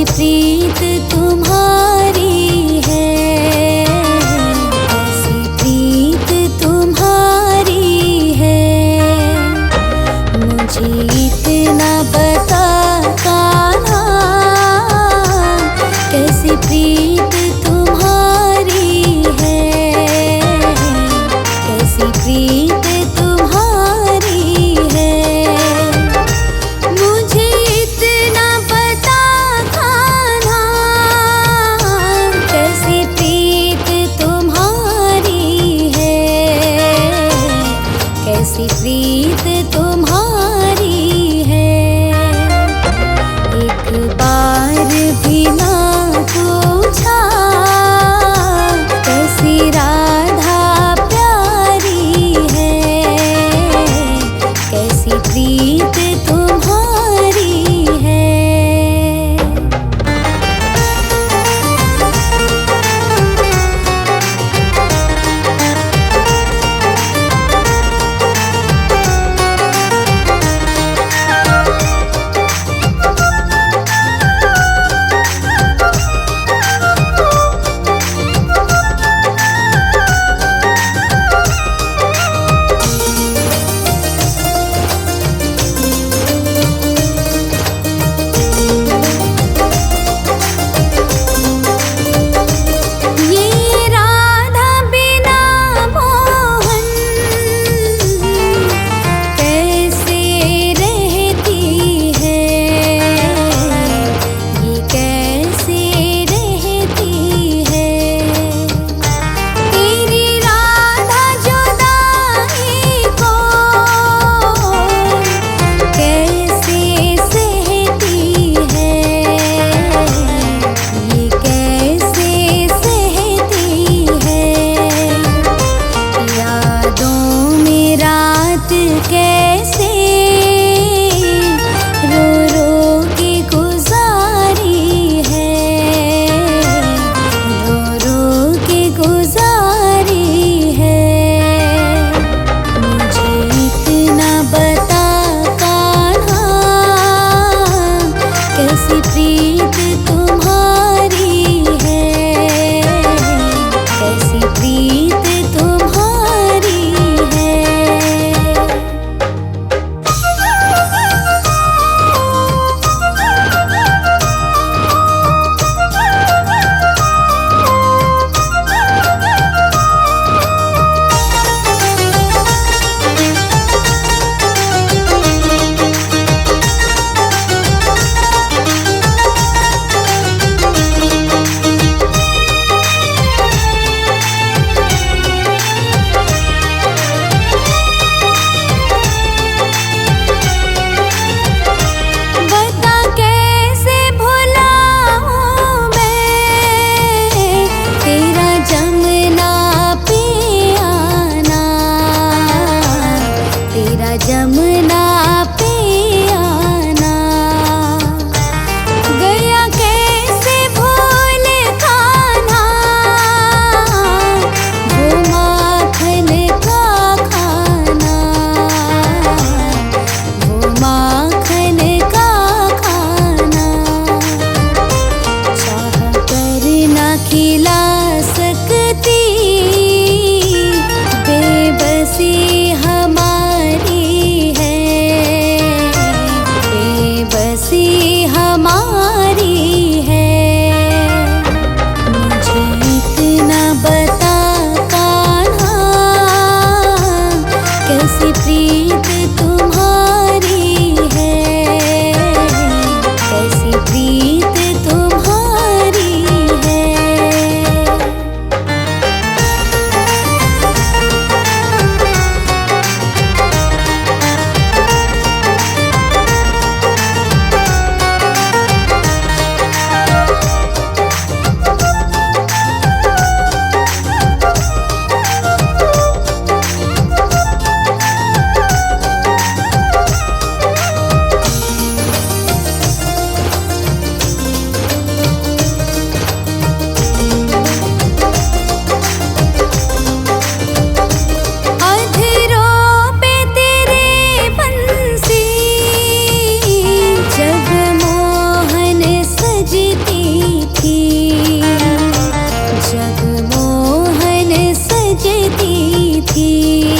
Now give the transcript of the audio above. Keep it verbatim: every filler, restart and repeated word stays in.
प्रीत तुम्हारी है, ऐसी प्रीत तुम्हारी है, मुझे इतना बता कान्हा, कैसी प्रीत तुम्हारी है, कैसी प्रीत तुम्हारी है। मुझे इतना बता कान्हा, कैसी प्रीत तुम्हारी है, कैसी प्रीत तुम्हारी है। एक बार भी ना पूछा, कैसी राधा प्यारी है, कैसी प्रीत तुम्हारी है। ये राधा बिना मोहन कैसे रहती है, ये कैसे रहती है। तेरी राधा जुदाई को कैसे सहती है, ये कैसे सहती है। यादों में रात कैसे रो रो के गुजारी है, रो रो के गुजारी है। मुझे इतना बता कान्हा, कैसी प्रीत तुम्हारी है, कैसी प्रीत तुम्हारी है। बता कैसे भुलाऊं मैं तेरा जमना पे आना, तेरा जमना पे आना। गया कैसे भूल कान्हा, वो माखन का खाना, वो माखन का खाना। चाह कर ना खिला सकती बेबसी हमारी है, की।